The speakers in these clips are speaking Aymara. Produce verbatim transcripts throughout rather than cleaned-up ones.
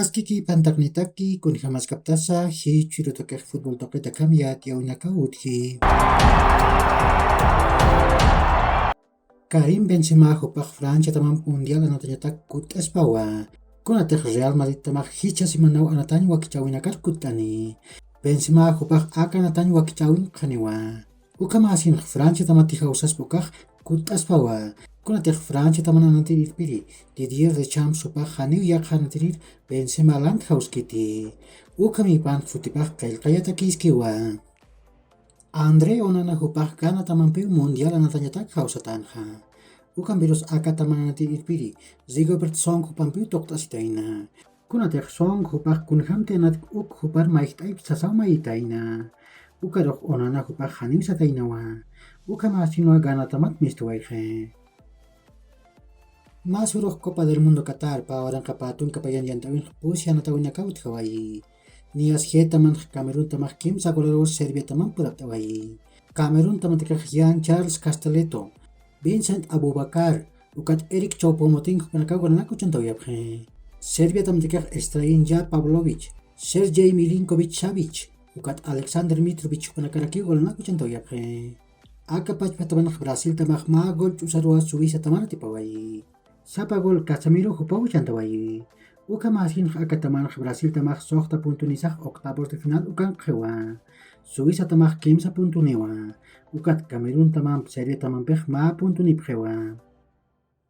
Askiki pantarnitaki, kunjamaskaptasa jichhwirutakix futbol tuqitakamyat yawinakaw utji. Karim Benzema jupax Francia tamam mundial anatañatak kutt'aspawa. Kunatix Real Madrid tamax jichha simanaw anatañ wakichawinakar kutt'ani. Benzema jupax aka anatañ wakichawin qhaniwa. Ukhamasinx Francia tamati jawsaspa ukax kutt'aspawa. Kunatix Francia taman anatir irpiri Didier Deschamps jupax janiw yaqha anatirir Benzema lant jawskiti. Ukhamipan sutipax qillqayatakïskiwa. André Onana jupax Ghana tamampiw mundial anatañatak jawsatanxa. Ukhampirus aka taman anatir irpiri Rigobert Song jupampiw tuqt'asitayna. Kunatix Song jupax kunjamti anatk uk jupar mayjt'ayp sasaw mayitayna. Ukarux Onana jupax janiw sataynawa. Ukhamasinwa Ghana tamat mistuwayxi. Mä surux Copa del Mundo Qatar pä waranqa pä tunka payan yant'äwinx pusi anatawinakaw utjawayi. Niyas G tamanx Camerún tamax kimsa golaruw Serbia tamam purapt'awayi. Camerún tamatakax Jean Charles Castelletto, Vincent Aboubakar, ukat Eric Choupo-Moting jupanakaw golanak uchantawayapxi. Serbia tamatakax Strahinja Pavlovic, Sergei Milinkovic Savic, ukat Aleksandar Mitrovic jupanakarakiw golanak uchantawayapxi. Aka pachpatamanx Brasil tamax mä gol ch'usaruwa Suiza tamar atipawayi. Sapa gol Casemiro jupaw uchantawayi. Ukhamasinx aka tamanx Brasil tamax suxta puntunisax octavos de final ukankxiwa. Suiza tamax kimsa puntuniwa. Ukat Camerún tamamp Serbia tamampix mä puntunipxiwa.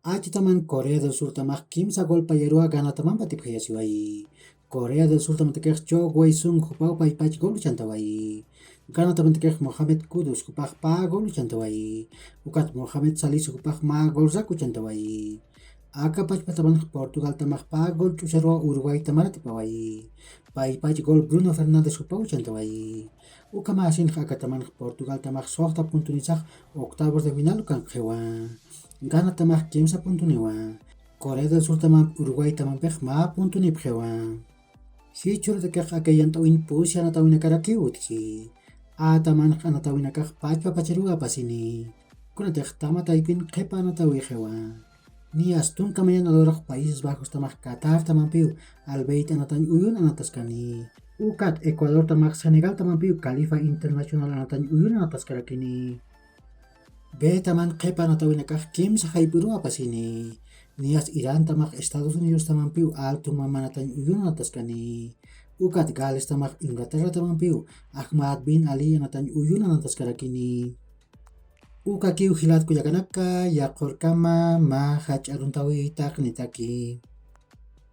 Achi taman Corea del Sur tamax kimsa gol payaruwa Ghana tamamp atipxayasiwayi. Corea del Sur tamatakix Cho Wei Sung jupaw paypach gol uchantawayi. Ghana tamatakix Mohamed Kudus jupax pä gol uchantawayi. Ukat Mohamed Salisu jupax mä golrak uchantawayi. Aka pachpatamanx Portugal tamax pä gol ch'usaruwa Uruguay tamar atipawayi. Paypach gol Bruno Fernández jupaw uchantawayi. Ukhamasinx aka tamanx Portugal tamax suxta puntunisax octavos de final ukankxiwa. Ghana tamax kimsa puntuniwa. Corea del Sur tamamp Uruguay tamampix mä puntunipxiwa. Jichhürutakix aka yant'äwin pusi anatawinakarakiw utji. Aka tamanx anatawinakax pachpa pacharuw apasini. Kunatix tama taypin qhipa anatäwixiwa. Niyas tunka mayan alurax Países Bajos tamax Qatar tamampiw Al Bayt anatañ uyun anataskani. Ukat Ecuador tamax Senegal tamampiw Khalifa Internacional anatañ uyun anataskarakini. B taman qhipa anatawinakax kimsa jayp'uruw apasini. Niyas Irán tamax Estados Unidos tamampiw Al Thumam anatañ uyun anataskani. Ukat Gales tamax Inglaterra tamampiw Ahmad bin Ali anatañ uyun anataskarakini. Ukakiw jilat kullakanaka, yaqhurkama mä jach'a aruntäwi taqnitaki.